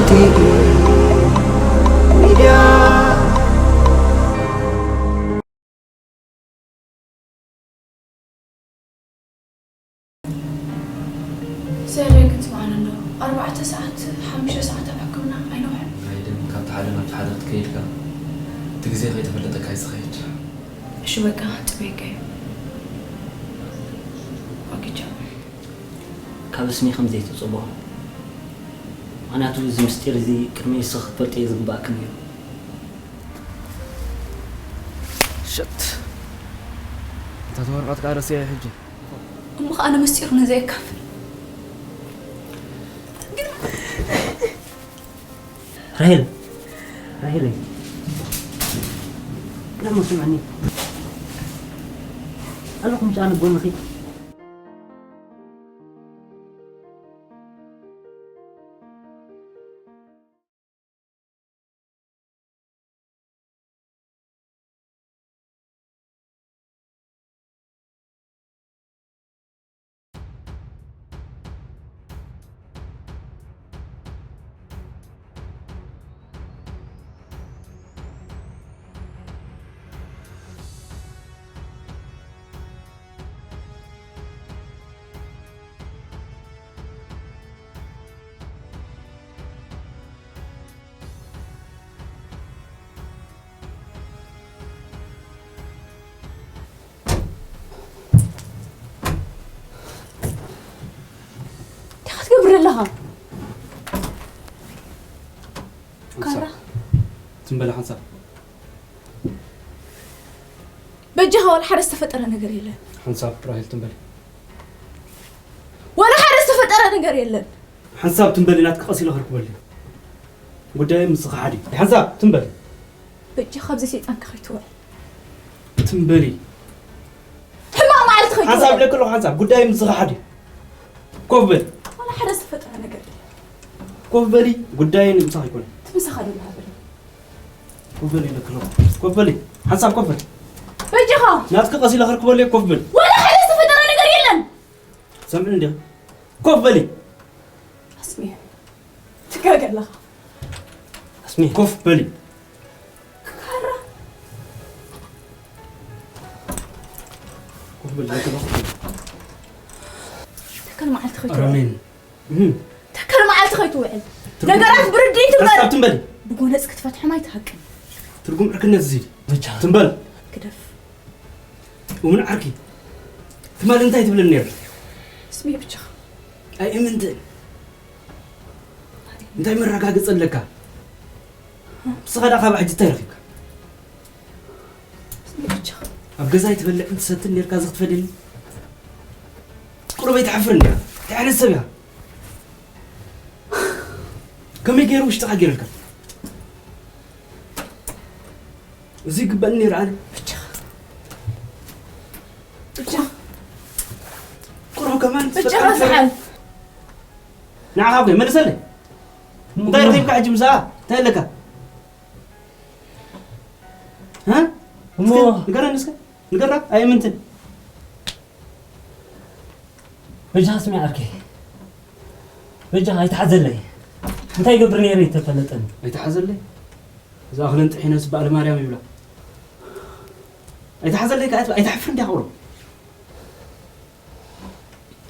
ቲቪ ሚድያ። ሰለይ ክትስምዓኒ ኣለዎ። ኣርባዕተ ሰዓት፣ ሓሙሽተ ሰዓት ኣብ ሕክምና ኣይነውሕን። ኣይደን፣ ካብቲ ሓደ ናብቲ ሓደ ክትከይድ ኢልካ፣ እቲ ግዜ ከይተፈለጠካ እዩ ዝኸይድ። እሺ በቃ፣ ጽበየካ እዩ። ኦኬ፣ ቻው። ካብ እስሚ ከም ዘይትጽቦ። ምኽንያቱ እዚ ምስጢር እዚ ቅድሚ ንስኺ ክትፈልጥዮ ዝግባእኪ ነይሩ። ሸት። እታ ወረቐት ከኣ ረሲዐ ሕጂ። እሞ ከኣ ንምስጢሩ ንዘየካፍል። ራሄል፣ ራሄለይ። ቅድም ስምዕኒ። ኣለኹም ጫ ንጎንኺ። እንታይ ክትገብር ኣለኻ? ካራ። ትም በል ሓንሳብ። በጃኻ፣ ዋላ ሓደ ዝተፈጠረ ነገር የለን። ሓንሳብ ራሄል ትም በል። ዋላ ሓደ ዝተፈጠረ ነገር የለን። ሓንሳብ ትም በል፣ ናትኪ ቀስ ኢለ ከርክበሉ። ጉዳይ ምስኻ ሓዲ። ሓንሳብ ትም በል። በጃኻ ኣብዚ ሰይጣንካ ከይትውዕል። ትም በሊ። ሕማቕ መዓልቲ ሓንሳብ ከይትውዕል። ኢለኪ ኣለኹ፣ ሓንሳብ ጉዳይ ምስኻ ሓዲ። ኮፍ በል። ዋላ ሓደ ዝተፈጠረ ነገር የለን። ኮፍ በሊ፣ ጉዳይ ንምሳኺ ኣይኮነን። እቲ ምሳኻ ደሎ ሃበል። ኮፍ በሊ ኢለኪ ኣለኹ። ኮፍ በሊ። ሓንሳብ ኮፍ በል። በጃኻ። ናትኪ ቀስ ኢለ ከርክበሉ እየ፣ ኮፍ በል። ዋላ ሓደ ዝተፈጠረ ነገር የለን። ሰምዕኒ እንዲኺ። ኮፍ በሊ። ኣስሚ። ትጋገ ኣለኻ። ኣስሚ። ኮፍ በሊ። ካራ። ኮፍ በሊ፣ ኮፍ በሊ። ተከል መዓልቲ ከይትውዕል። ኣሜን። እህ። ተከል መዓልቲ ከይትውዕል። ትርጉም ነገራት ብርድኢት እምበር ሓሳብ ትም በሊ። ብጎነጽ ክትፈትሖም ኣይትሃቅን። ትርጉም ዕርክነት እዚ። ብቻ። ትም በል። ግደፍ። እውን ዓርኪ። ትማሊ እንታይ ትብለኒ ነይርኪ? ስሚ ብቻ። ኣይእምንትን። እንታይ መረጋገጺ ኣለካ? ንስኻ ደኣ ካብ ሕጂ እንታይ ረኺብካ? ስሚ ብቻ። ኣብ ገዛይ ትበልዕን ትሰትን ነይርካ፣ እዚ ክትፈድየኒ? ቁሩብ ኣይትሓፍርን ዲኻ? እንታይ ዓይነት ሰብ ኢኻ? ከመይ ገይሩ ውሽጥኻ ገይሩልካ? እዚ ይግበኣኒ ነይሩ ኣነ። ብቻ። ብቻ። ቁሩብ ከማን ብቻ ትፈጥር ሰሓል። ንዓኻ እኮ መልሰለይ። እንታይ ረኺብካ ሕጂ ምስኣ? እንታይ ኣለካ? ሃ? እሞ እስከ ንገረኒ እስከ። ንገራ፣ ኣይእምንትን። በጃኻ ስሚ ዓርከይ። በጃኻ ኣይትሓዘለይ። እንታይ ይገብር ነይረ ይተፈለጠኒ። ኣይትሓዘለይ? እዛ ኣኽለን ጥሒነስ በዓል ማርያም ይብላ። ኣይትሓዘለይ ከኣ ኣይትሓፍር እንዲያ ቁሩብ።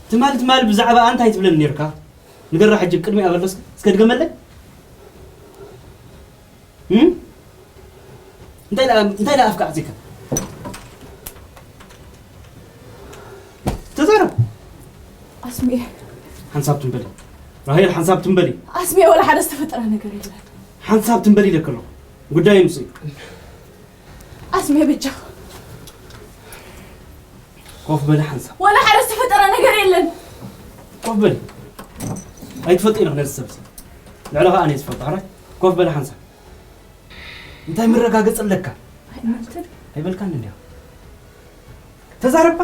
ትማል፣ ትማል ብዛዕባ እንታይ ትብለኒ ነይርካ? ንገራ ሕጂ ቅድሚኣ በሎ እስከ፣ እስከ ድገመለይ። እም? እንታይ ደኣ፣ እንታይ ደኣ ኣፍካ ዓጺካ? ተዛረብ። ኣስሜ። ሓንሳብ ትም በሊ። ራሄል፣ ሓንሳብ ትም በሊ። ኣስሜ፣ ወላ ሓደ ዝተፈጠረ ነገር የለን። ሓንሳብ ትም በሊ ኢለኪ ኣለኹ። ጉዳይ ምስ ኣስሜ፣ በጃ። ኮፍ በሊ ሓንሳብ። ወላ ሓደ ዝተፈጠረ ነገር የለን። ኮፍ በሊ። ኣይትፈልጥዮ ኢኺ ነዚ ሰብ እዚ። ልዕሊ ከኣ ኣነ ዝፈልጦ፣ ሕራይ? ኮፍ በሊ ሓንሳብ። እንታይ መረጋገጺ ኣለካ? ኣይእመንትን። ኣይበልካን እንድያ። ተዛረባ።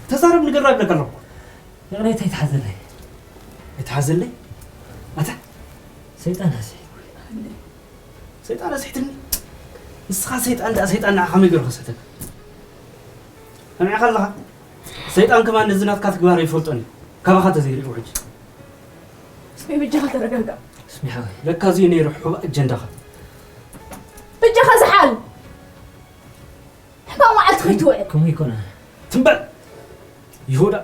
ተዛረብ ንገራ ይብለካ ኣለኹ። ይቕሬታ ኣይትሓዘለይ። ኣይትሓዘለይ? ኣታ? ሰይጣን ኣስሒትኩ። ሰይጣን ኣስሒትኒ? ንስኻ ሰይጣን ደኣ ሰይጣን ንዓኻ ከመይ ገይሩ ከስሕተካ? ሰሚዕካ ኣለኻ? ሰይጣን ከማን ነዚ ናትካ ተግባር ኣይፈልጦን እዩ። ካባኻ ተዘይሪኡ ሕጂ። እስሜ በጃኻ ተረጋጋ። ስሚዓ፣ ለካ እዚ ነይሩ ሕቡእ ኣጀንዳኻ። በጃኻ ዝሓል። ሕማቕ መዓልቲ ከይትውዕል። ከምኡ ይኮነ። ትንበል። ይሁዳ።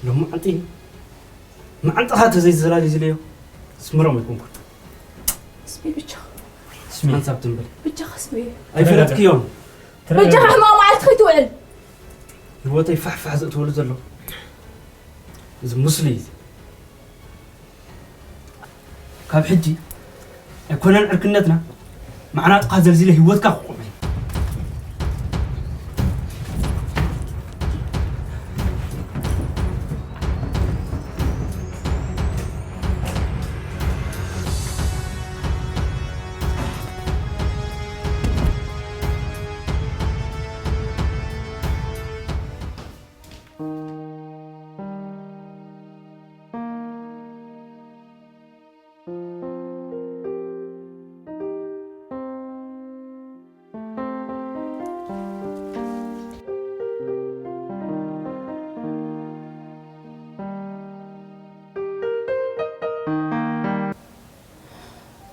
ሎም መዓልቲ መዓልትኻ ተዘይዘላሊዝለዮ ስምሮም ኣይኮንኩን። ስሚ ብቻ። ስሚ። ሓንሳብ ትንበል። ብቻኻ ስሚ። ኣይፈለጥክዮም። ተረጋጋ። በጃኻ ሕማቕ መዓልቲ ከይትውዕል። ህይወተይ ፋሕፋሕ ዘእትወሉ ዘሎ እዚ ሙስሊ እዩ። ካብ ሕጂ ኣይኮነን ዕርክነትና፣ መዓናጥኻ ዘልዚለ ህይወትካ ክቆም እዩ።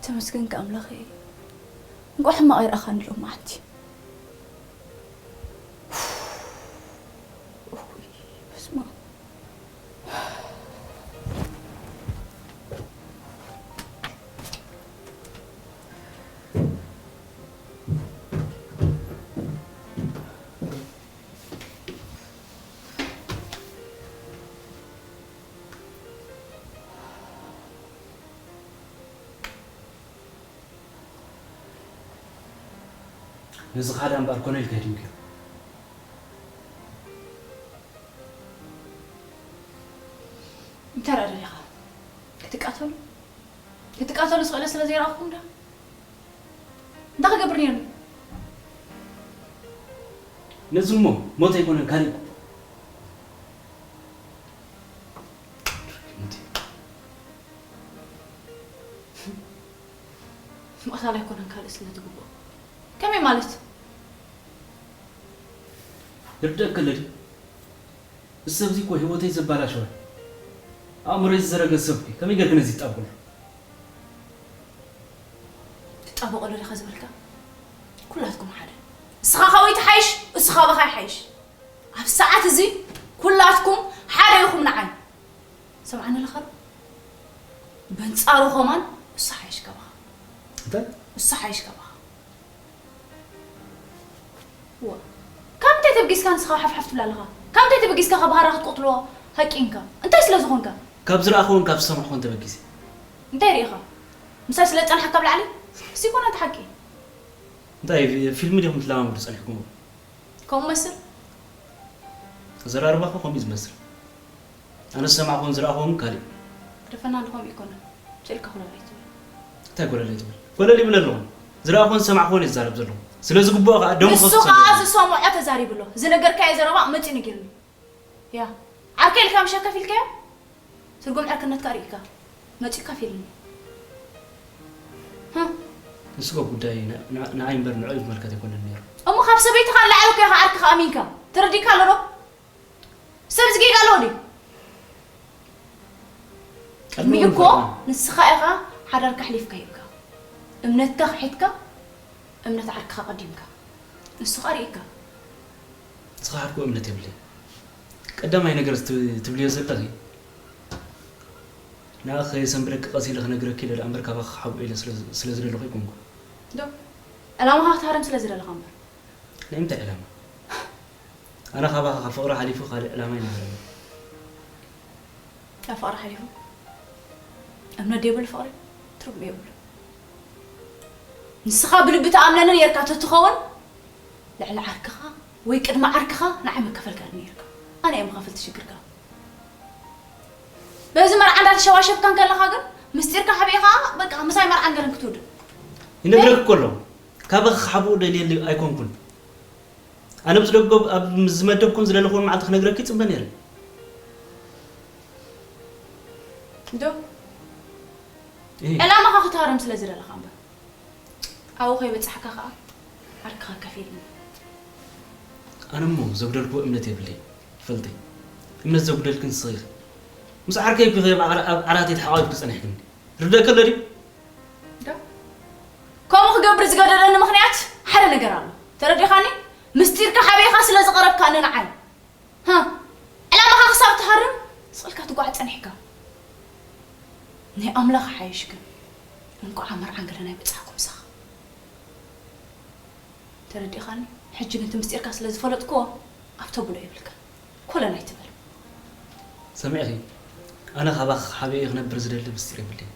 ተመስገንካ ኣምላኸይ፣ እንቋዕ ሕማቕ ኣይረኣኻኒ ሎማዓንቲ። እውይ፣ በስመ ኣብ። ነዚ ኻዳ እምበር ኮነ ኢልካ ድንክዮ። እንታይ ደኣ ደሊኻ? ክትቃተሉ? ክትቃተሉ ዝኽእለ ስለ ዘይረኣኹም ዶ? እንታይ ክገብር ነይሩ? ነዚ እሞ ሞት ኣይኮነን፣ ካልእ ግቡእ። ምቕታል ኣይኮነን፣ ካልእ ስለ ትግብኦ። ከመይ ማለት? ይርደእከ ኣሎ ድዩ? እዚ ሰብ እዚ እኮ ህይወተይ ዘባላሸወ፣ ኣእምሮይ ዝዘረገ ሰብ እኮ፣ ከመይ ጌርክ ነዚ ትጣብቀሉ? ትጣበቀሉ ዲኻ ዝበልካ? ኩላትኩም ሓደ። እስኻ ካበይ ትሓይሽ፣ እሱ ካባኻ ይሓይሽ። ኣብ ሰዓት እዚ ኩላትኩም ሓደ ኢኹም ንዓይ። ሰምዓኒ ኣለኻ ዶ? በንጻሩ ኸማን እሱ ሓይሽ ካባኻ። እንታይ? እሱ ሓይሽ ካባኻ። ዋ፣ ካብ ምንታይ ተበጊስካ ንስኻ ሓፍሓፍ ትብል ኣለኻ? ካብ ምንታይ ተበጊስካ ካብ ሃራ ክትቆትሎ ሃቂንካ? እንታይ ስለ ዝኾንካ? ካብ ዝረኣኹዎን ካብ ዝሰማዕኹዎን ተበጊሰ። እንታይ ርኢኻ? ምሳይ ስለ ዝጸናሕካ ኣብ ላዕሊ? እሱ ይኮነ እቲ ሓቂ። እንታይ ፊልም ዲኹም ትለማመዱ ጸኒሕኩም? ከምኡ መስል? ኣዘራርባኹ ከምኡ እዩ ዝመስል። ኣነ ዝሰማዕኩዎን ዝረኣኹዎን ካልእ። ደፈና ንኸምኡ ይኮነ። ጭልካ ኮለል ኣይትበል። እንታይ ኮለል ኣይትበል? ኮለል ይብል ኣለኹ። ዝረኣኹዎን ዝሰማዕኩዎን እየ ዝዛረብ ዘለኹ። ስለ ዝግብኦ ከኣ ደም ንሱ ከፍስስ ከኣ ኣለዎ። ዝሰምዖ ተዛሪቡ ኣሎ። ዝነገርካዮ ዘረባ መጺኡ ነጊሩኒ። ያ፣ ዓርከይ ኢልካ ምሻ ከፊልካዮ? ትርጉም ዕርክነትካ ርኢካ። መጺኡ ከፊልኒ። ህም። ንሱ እኮ ጉዳይ ን-፣ ን-፣ ንዓይ እምበር ንዕኡ ዝምልከት ኣይኮነን ነይሩ። እሞ ካብ ሰበይትኻ ንላዕሊ እኮ ኢኻ ዓርክኻ ኣሚንካ። ተረዲእካ ኣሎ ዶ? ሰብ ዝጌጋ ኣለዎ ድዩ? ቅድሚ ቅድሚ እኮ ምፍታን። ንስኻ ኢኻ ሓዳርካ ኣሕሊፍካ ሂብካ። እምነትካ ክሒድካ፣ እምነት ዓርክኻ ቀዲምካ። ንሱ ኸኣ ርኢካ። ዝኸሓድኩ እምነት የብለይ። ቀዳማይ ነገር እቲ ትብልዮ ዘለኺ፣ ንኣ ከየሰንብደኪ ቀስ ኢለ ክነግረኪ ኢለ ደኣ እምበር፣ ካባኺ ክሓብኦ ኢለ ስለ፣ ስለ ዝደለኹ ኣይኮንኩን። ዶ? ዕላማኻ ክትሃርም ስለ ዝደለኻ እምበር። ናይ ምንታይ ዕላማ? ኣነ ካባኻ ካብ ፍቕሪ ሓሊፉ ካልእ ዕላማ ኣይነበረንን። ካብ ፍቕሪ ሓሊፉ እምነት ደይብሉ ፍቕሪ ትርጉም የብሉ። ንስኻ ብልቢ ትኣምነኒ ነርካ ተትኸውን፣ ልዕሊ ዓርክኻ ወይ ቅድሚ ዓርክኻ ንዓይ መከፈልካ ነርካ። ኣነ እየ መኸፈልቲ ሽግርካ። በዚ መርዓ እንዳተሸዋሸብካ እንከለኻ ግን ምስጢርካ ሓቢእኻ በቃ ምሳይ መርዓን ገለን ክትውድእ። ይነግረክ እኮ ኣለኹ። ካባኺ ክሓብኡ ደልየ ኣይኮንኩን። ኣነ ኣብ ዝደገብ-፣ ኣብ ዝመደብኩን ዝደለኹን መዓልቲ ክነግረኪ ይጽበ ነይረ። ዶ? እህ። ዕላማኻ ክትሃርም ስለ ዝደለኻ እምበር። ኣብኡ ከይበጻሕካ ኸኣ ዓርክኻ ከፊልኒ። ኣነ እሞ ዘጉደልክዎ እምነት የብለይ፣ ይፈልጠይ። እምነት ዘጉደልኪ ንስኺ ኢኺ። ምስ ዓርከይ እኮ ኢኺ ኣብ ዓራ-፣ ኣብ ዓራት ተሓቋቂፍኪ ጸኒሕክኒ። ርደእኪ ኣሎ ድዩ? ዶ? ከምኡ ክገብር ዝገደደኒ ምኽንያት ሓደ ነገር ኣሎ። ተረዲኻኒ? ምስጢርካ ሓቢእኻ ስለ ዝቐረብካኒ ንዓይ። ሃ፣ ዕላማኻ ክሳብ ትሃርም ስቕ ኢልካ ትጓዕ ጸኒሕካ። ናይ ኣምላኽ ሓይሽ ግን። እንቋዕ ኣብ መርዓን ገለን ኣይበጻሕኩ ምሳኻ። ተረዲእኻኒ? ሕጂ ግን እቲ ምስጢርካ ስለ ዝፈለጥክዎ፣ ኣብ ተብሎ የብልካን። ኮለል ኣይትበል። ሰሚዕኺ? ኣነ ካባኺ ሓቢኤ ክነብር ዝደሊ ምስጢር የብለይን።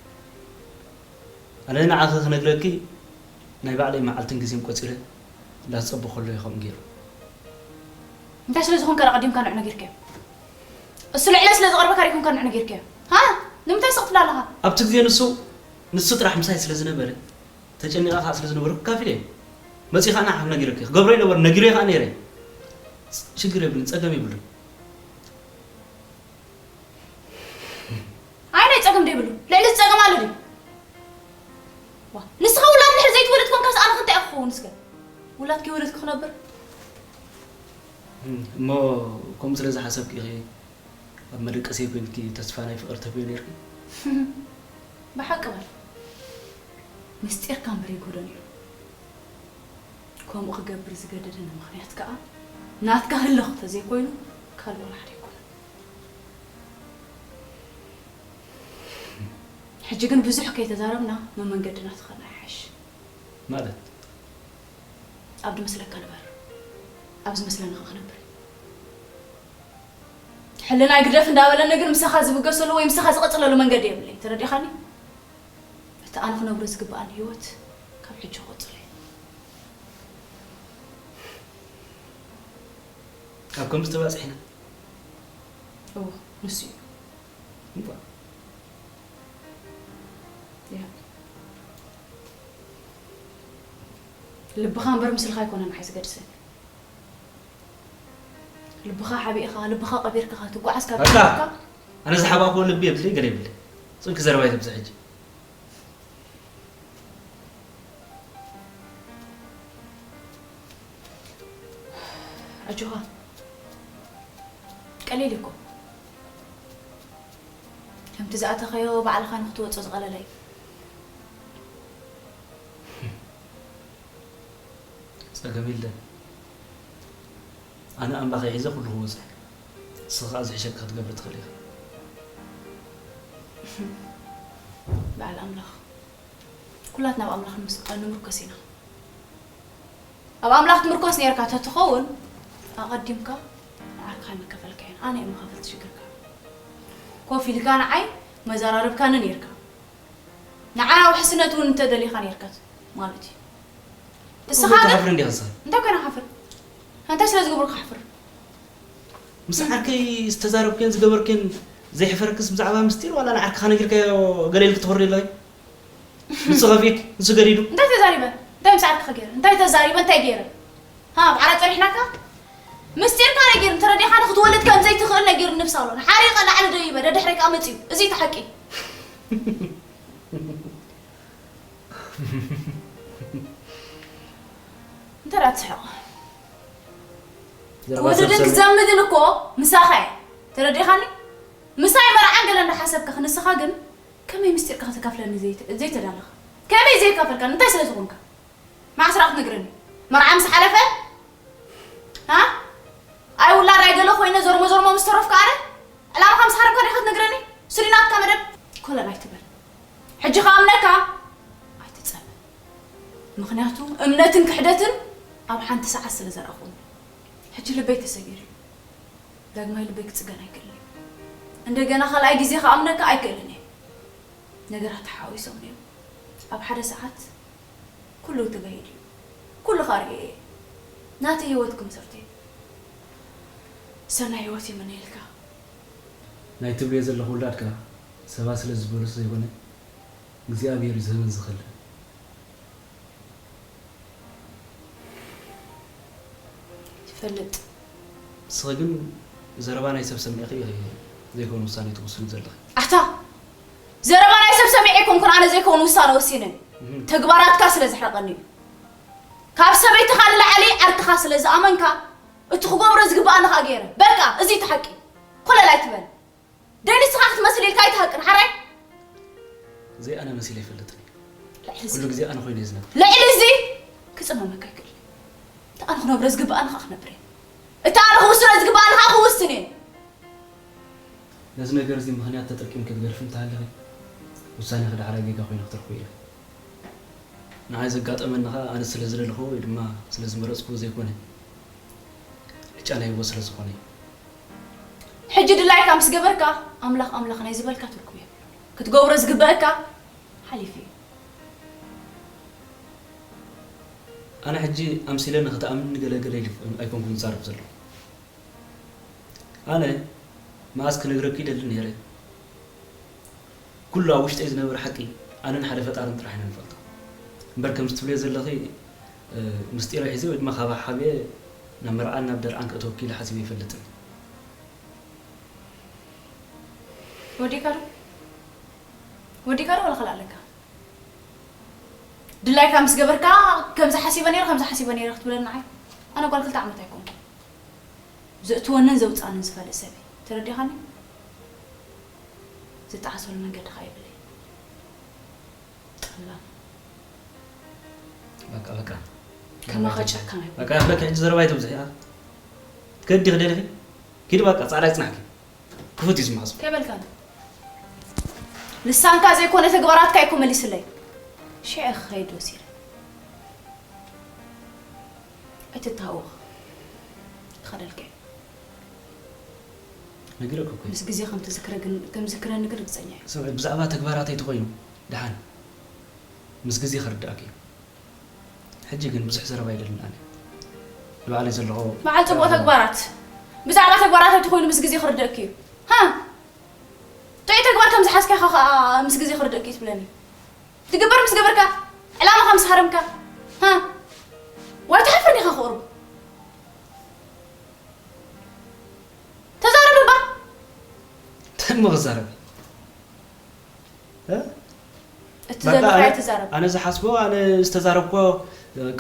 ኣነ ንዓኺ ክነግረኪ ናይ ባዕለይ መዓልትን ግዜን ቆጺረ እንዳተጸበኹ ከለኹ እዩ ከምኡ ገይሩ። እንታይ ስለ ዝኾንካ ደኣ ቀዲምካ ንዑ ነጊርካዮ? እሱ ልዕለ ስለ ዝቐርበካ ደኣ ይኮንካ ንዑ ነጊርካዮ? ሃ? ንምንታይ ስቕ ትብል ኣለኻ? ኣብቲ ግዜ ንሱ፣ ንሱ ጥራሕ ምሳይ ስለ ዝነበረ፣ ተጨኒቐ ከኣ ስለ ዝነበርኩ ካፊለ እየ። መጺኻ ንዓኺ ነጊረኪ። ክገብሮ ይነበረ፣ ነጊረዮ ከኣ ነይረ። ሽግር የብሉን፣ ጸገም የብሉን። ኣይ ናይ ጸገም ዶ ይብሉ? ልዕሊ እዚ ጸገም ኣሎ ድዩ? ዋ፣ ንስኻ ውላድ እንድሕር ዘይትወልድ ኮንካስ ኣነ ከ እንታይ እየ ክኸውን እስከ? ውላድ ከይወለድኩ ክነብር? እም፣ እሞ ከምኡ ስለ ዝሓሰብኪ ኢኺ ኣብ መደቀሲየይ ኮይንኪ ተስፋ ናይ ፍቕሪ ትህብዮ ነይርኪ? ብሓቂ በል። ምስጢርካ እምበር ይጎዶ ነይሩ። ከምኡ ክገብር ዝገደደኒ ምኽንያት ከኣ ናትካ ህልኽ ተዘይኮይኑ ካልእ ወላ ሓደ ኣይኮነን። ሕጂ ግን ብዙሕ ከይተዛረብና መመንገድና ትኸድና ይሓይሽ። ማለት? ኣብ ዝመስለካ ንበር። ኣብ ዝመስለኒ ከ ክነብር። ሕልናይ ግደፍ እንዳበለኒ ግን ምሳኻ ዝብገሰሉ ወይ ምሳኻ ዝቕጽለሉ መንገዲ የብለይ። ተረዲኻኒ? እቲ ኣነ ክነብሮ ዝግብኣኒ ህይወት ካብ ሕጂ ክቕጽሎ እየ። ኣብ ከምዚ ተባጺሕና? እወ፣ ንሱ እዩ። እምቧ። ያ። ልብኻ እምበር ምስልኻ ኣይኮነን ንዓይ ዝገድሰኒ። ልብኻ ሓቢእኻ፣ ልብኻ ቀቢርካ፣ ትጓዓዝ ካብ በቃ! ጀመርካ ኣነ ዝሓባእክዎ ልቢ የብለይ፣ ገለ የብለይ። ጽንኪ ዘረባ ይተብዝሕ ሕጂ። ኣጆኻ። ቀሊል እኮ። ከምቲ ዝኣተኻዮ ባዕልኻ ንኽትወጾ ዝቐለለ እዩ። ጸገም የለን። ኣነ ኣምላኸይ ሒዘ ኩሉ ክወጽእ። ንስኺ ከኣ ዝሕሸኪ ክትገብሪ ትኽእሊ ኢኺ። በዓል ኣምላኽ። ኩላትና ኣብ ኣምላኽ ንምስ-፣ ንምርኮስ ኢና። ኣብ ኣምላኽ ትምርኮስ ነይርካ ተትኸውን፣ ኣቐዲምካ ንዓርክኻ ኣይመከፈልካዮን። ኣነ እየ መኻፈልቲ ሽግርካ። ኮፍ ኢልካ ንዓይ መዘራረብካኒ ነይርካ። ንዓይ ውሕስነት እውን እንተደሊኻ ነይርካ ማለት እዩ። እስኻ እሞ ግን ትሓፍሪ እንዲኻ ንስኻ? እንታይ ኮይነ ክሓፍር? እንታይ ስለ ዝገብሩ ክሓፍር? ምስ ዓርከይ ዝተዛረብክዮን ዝገበርክዮን ዘየሕፈረክስ ብዛዕባ ምስጢር ዋላ ንዓርክኻ ነጊርካዮ ገለ ኢልኪ ትኾሪ ኣለኺ? ንሱ ከፊእክ፣ ንሱ ገዲዱ። እንታይ ተዛሪበ? እንታይ ምስ ዓርክኻ ገይረ? እንታይ ተዛሪበ? እንታይ ገይረ? ሃ፣ ኣብ ዓራት ጸኒሕናካ? ምስጢርካ ነጊርኒ፣ ተረዲእካ ንክትወልድ ከም ዘይትኽእል ነጊርኒ ብሳሎን። ሓሪቐ ላዕሊ ደይበ፣ ደድሕረይ ከኣ መጺኡ። እዚ እቲ ሓቂ። እንታይ ደኣ ትስሕቕ? ዘረባ ሰብ ክወልድን ሰብ ክዘምድን እኮ ምሳኻ እየ። ተረዲእኻኒ? ምሳይ መርዓን ገለ እንዳሓሰብካ ንስኻ ግን ከመይ ምስጢርካ ከተካፍለኒ ዘይተ-፣ ዘይተዳለኻ? ከመይ ዘይካፈልካኒ? እንታይ ስለ ዝኾንካ? መዓስ ደኣ ክትነግረኒ? መርዓ ምስ ሓለፈ? ሃ? ኣይ ውላድ ኣይ ገለ ኮይነ ዞርሞ ዞርሞ ምስ ተረፍኩ ኣነ? ዕላማኻ ምስ ሃረምካ ዲኻ ክትነግረኒ? እሱ ድዩ ናትካ መደብ? ኮለል ኣይትበል። ሕጂ ክኣምነካ ኣይትጸበ። ምኽንያቱ እምነትን ክሕደትን ኣብ ሓንቲ ሰዓት ስለ ዘርኣኹም። ሕጂ ልበይ ተሰጊሩ እዩ። ዳግማይ ልበይ ክጽገን ኣይክእልን እየ። እንደገና ካልኣይ ግዜ ክኣምነካ ኣይክእልን እየ። ነገራት ተሓዋዊሶም እዮም። ኣብ ሓደ ሰዓት ኩሉ ተጋሂዱ እዩ። ኩሉ ከኣ ርእየ እየ። ናተይ ህይወት ክምሰርት እየ። ሰናይ ህይወት ይምነየልካ። ናይ ትብልዮ ዘለኹ ውላድካ ሰባት ስለ ዝበሉስ ዘይኮነ፣ እግዚኣብሔር እዩ ዝህብን ዝኸልእን። ይፈልጥ። ንስኺ ግን ዘረባ ናይ ሰብ ሰሚዕኺ ኢኺ ዘይከውን ውሳኔ ትውስኒ ዘለኺ። ኣታ! ዘረባ ናይ ሰብ ሰሚዐ ኣይኮንኩን ኣነ ዘይከውን ውሳነ ወሲነ። እህም። ተግባራትካ ስለ ዘሕረቐኒ እዩ። ካብ ሰበይትኻ ንላዕሊ ዓርክኻ ስለ ዝኣመንካ፣ እቲ ክገብሮ ዝግብኣኒ ኸኣ ገይረ። በቃ፣ እዚ እቲ ሓቂ። ኮለል ኣይትበል። ደይ ንስኻ ሓቅን ሓራይ ዘይኣነ መሲለ ይፈልጥን እዩ። ልዕሊ እዚ ኩሉ ግዜ ኣነ ኮይነ እዩ ዝነብር። ልዕሊ እዚ ክፅመመካ ኣይክእል። እቲ ኣነ ክነብሮ ዝግብኣኒ ከዓ ክነብር እየ። እቲ ኣነ ክውስኖ ዝግብኣኒ ከዓ ክውስን እየ። ነዚ ነገር እዚ ምኽንያት ተጠቂምኪ ትገድፊ እንተሃለኺ ውሳኔኺ ዳሕራይ ጌጋ ኮይኑ ክትረኽቦ ኢኺ። ንዓይ ዘጋጠመኒ ኸኣ ኣነ ስለ ዝደለኹዎ ወይ ድማ ስለ ዝመረጽኩዎ ዘይኮነ፣ ዕጫ ናይዎ ስለ ዝኾነ እዩ። ሕጂ ድላይካ ምስ ገበርካ ኣምላኽ ኣምላኽ ናይ ዝበልካ ትርጉም የብሉን። ክትገብሮ ዝግበአካ ሓሊፉ እዩ። ኣነ ሕጂ ኣምሲለ ንኽትኣምንኒ ገለ ገለ ኢለ ኣይኮንኩን ዝዛረብ ዘለኹ። ኣነ መኣስ ክነግረኪ ይደሊ ነይረ። ኩሉ ኣብ ውሽጠይ ዝነበረ ሓቂ ኣነን ሓደ ፈጣርን ጥራሕ ኢና ንፈልጦ። እምበር ከምዚ ትብልዮ ዘለኺ ምስጢረይ ሒዘ ወይ ድማ ካብ ሓሓብየ ናብ መርዓን ናብ ደርዓን ከእትወኪ ኢለ ሓሲበ ኣይፈልጥን። ወዲእካ ዶ ወዲእካ ዶ ወላ ካልእ ኣለካ? ድላይካ ምስ ገበርካ ከምዚ ሓሲበ ነይረ ከምዚ ሓሲበ ነይረ ክትብለኒ ንዓይ ኣነ ጓል ክልተ ዓመት ኣይኮንኩን። ዘእትወንን ዘውፅኣንን ዝፈልጥ ሰብ እዩ። ተረዲኻኒ? ዝጠዓሰሉ መንገዲ ከዓ የብለይ። ጠላም በቃ በቃ ከማኻ ጨካን ኣይኮንኩን። በቃ ያፍለክ ሕጂ ዘረባ ኣይተብዝሒ። ትከዲ ክደልኺ ኪዲ በቃ ጻዕዳ ይጽናሕኪ። ክፉት እዩ ዝማዕጾ። ከይበልካኒ ልሳንካ ዘይኮነ ተግባራትካ እኮ መሊስለይ። ሽዐ ክኸይድ ወሲነ። ኣይትተሃወኽ። ክኸደልከ ነጊረኪ እኮ ምስ ግዜ ከም ትዝክረ ግን ከም ዝክረኒ ግን ርግጸኛ እየ። ስምዒ ብዛዕባ ተግባራተይ ተኾይኑ ደሓን ምስ ግዜ ክርድኣኪ እዩ። ሕጂ ግን ብዙሕ ዘረባ የደልን ኣነ ንባዕለይ ዘለኹ በዓል ጽቡቕ ተግባራት ብዛዕባ ተግባራተይ ተኾይኑ ምስ ግዜ ክርድኣኪ እዩ። ሃ ጥዑይ ተግባር ከም ዝሓዝካ ኢኻ ኸኣ ምስ ግዜ ክርድእኪ ትብለኒ። ትግበር ምስ ገበርካ፣ ዕላማኻ ምስ ሃረምካ፣ ሃ ዋይ ትሓፍር ዲኻ ክቕርቡ? ተዛረብ እባ። እንታይ እሞ ክዛረብ? እ? እቲ ዘለካ ኣይትዛረብ። ኣነ ዝሓስቦ ኣነ ዝተዛረብኮ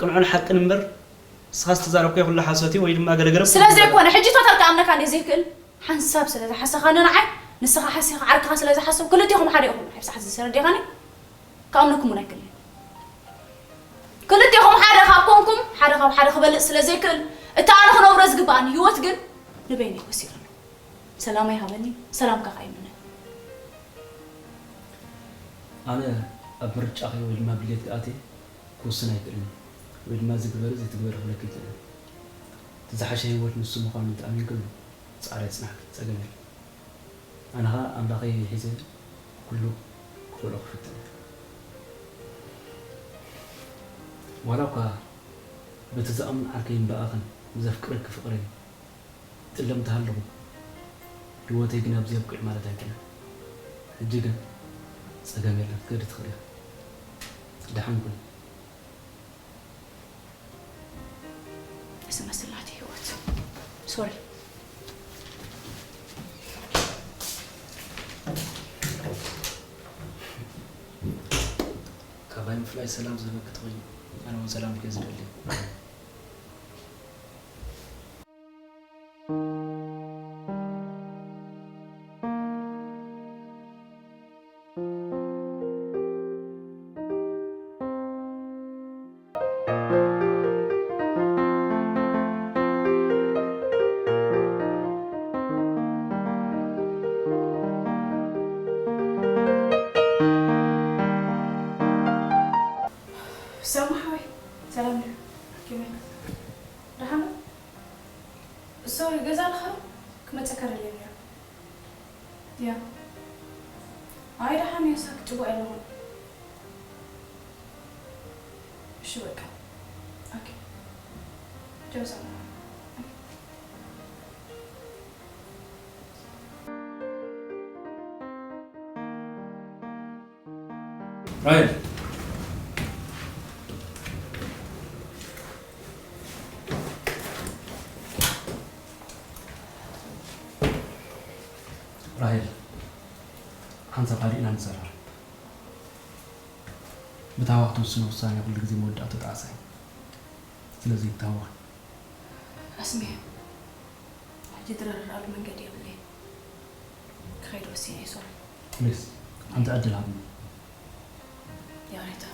ቅንዑን ሓቅን እምበር ንስኻ ዝተዛረብኮ ኩሉ ሓሶት እዩ ወይ ድማ ገለገለ ስለ ዘይኮነ ሕጂ ቶታል ክኣምነካ እንደ ዘይክእል ሓንሳብ ስለ ዝሓሰኻኒ ንዓይ ንስኻ ሓሲኻ ዓርክኻ ስለ ዝሓሰብ ክልቴኹም ሓደ ኢኹም ንዓይ ብሰዓት እዚ ተረዲኻኒ ክኣምነኩም እውን ኣይክእልን ክልቴኹም ሓደ ካብ ኮንኩም ሓደ ካብ ሓደ ክበልፅ ስለ ዘይክእል እቲ ኣነ ክነብሮ ዝግብኣኒ ህይወት ግን ንበይነይ ወሲኸሉ ሰላመይ ሃበኒ ሰላምካ ከዓ ይምነ ኣነ ኣብ ምርጫኺ ወይ ድማ ድሌትኪ ኣትየ ክውስን ኣይክእልን ወይ ድማ እዚ ግበሪ እዚ ትግበሪ ክብለኪ ኣይክእልን። እቲ ዝሓሸ ህይወት ንሱ ምዃኑ እንተኣሚንክሉ ጻዕሪ ኣጽናሕኪ ጸገም የለን። ኣነ ኸኣ ኣምላኸይ ሒዘ ኩሉ ክኸልኦ ክፍትን እየ። ዋላ እኳ በቲ ዝኣምኖ ዓርከይን ብኣኽን ብዘፍቅረኪ ፍቕረይ ይጥለም ተሃለኹ፣ ህይወተይ ግን ኣብዚ የብቂዑ ማለት ኣይኮነን። ሕጂ ግን ጸገም የለን ክትከዲ ትኽእሊ ኢኺ። ደሓን ኩኒ። እዚ መስል ናተይ ህይወት ሶሪ። ካባይ ምፍላይ ሰላም ዝህበኪ ተኾይኑ ኣነ እውን ሰላምኪ እየ ዝደሊ። ሰሙ ሓወይ ሰላም ድዩ? ከመይ? ደሓን ዶ? ሶሪ ገዛ ኣለኻ ዶ? ክመፀካ ደልየ ነይረ። ያ። ኣይ ደሓን እየ ሳክ ጭቡቕ ኣለኹ። እሺ በቃ። ኦኬ። ቻው ሰሙ። ራሄል ራሄል ሓንሳብ ሃዲእና ንዘራረብ። ብታህዋኽ ትውስኖ ውሳኔ ኩሉ ግዜ መወዳእቱ ጣዕሳ እዩ። ስለዚ ይታወኽ። ኣስሜ ሕጂ ትረርራሉ መንገዲ የብለይ። ክኸይድ ወሲነ እየ ሶሪ። ፕሊስ ሓንቲ ዕድል ሃብኒ። ይቕሬታ፣